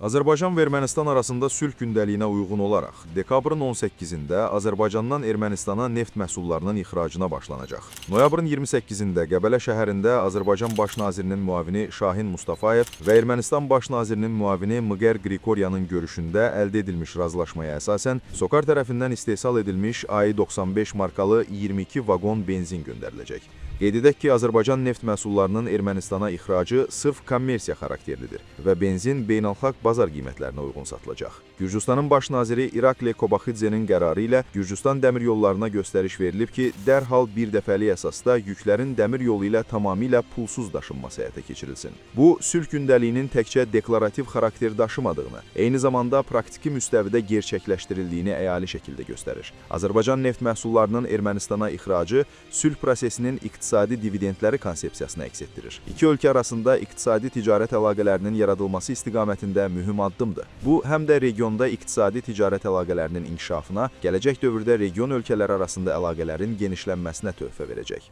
Azərbaycan və Ermənistan arasında sülh gündəliyinə uyğun olaraq dekabrın 18-də Azərbaycandan Ermənistana neft məhsullarının ixracına başlanacaq. Noyabrın 28-də Qəbələ şəhərində Azərbaycan Baş nazirinin müavini Şahin Mustafayev və Ermənistan Baş nazirinin müavini Mqer Qriqoryanın görüşündə əldə edilmiş razılaşmaya əsasən SOCAR tərəfindən istehsal edilmiş AI 95 markalı 22 vaqon benzin göndəriləcək. Qeyd edək ki, Azərbaycan neft məhsullarının Ermənistana ixracı sırf kommersiya xarakterlidir və benzin beynəlxalq bazar qiymətlərinə uyğun satılacaq. Gürcüstanın baş naziri İrakli Kobaxidzenin qərarı ilə Gürcüstan dəmir yollarına göstəriş verilib ki, dərhal bir dəfəlik əsasda yüklərin dəmir yolu ilə tamamilə pulsuz daşınması həyata keçirilsin. Bu, sülh gündəliyinin təkcə deklarativ xarakter daşımadığını, eyni zamanda praktiki müstəvidə gerçəkləşdirildiyini əyani şəkildə göstərir. Azərbaycan neft məhsullarının Ermənistana ixracı sülh prosesinin iqtisadi dividendləri konsepsiyasını əks etdirir. İki ölkə arasında iqtisadi ticarət əlaqələrinin yaradılması istiqamətində mühüm addımdır. Bu, həm də regionda iqtisadi ticarət əlaqələrinin inkişafına, gələcək dövrdə region ölkələri arasında əlaqələrin genişlənməsinə töhfə verəcək.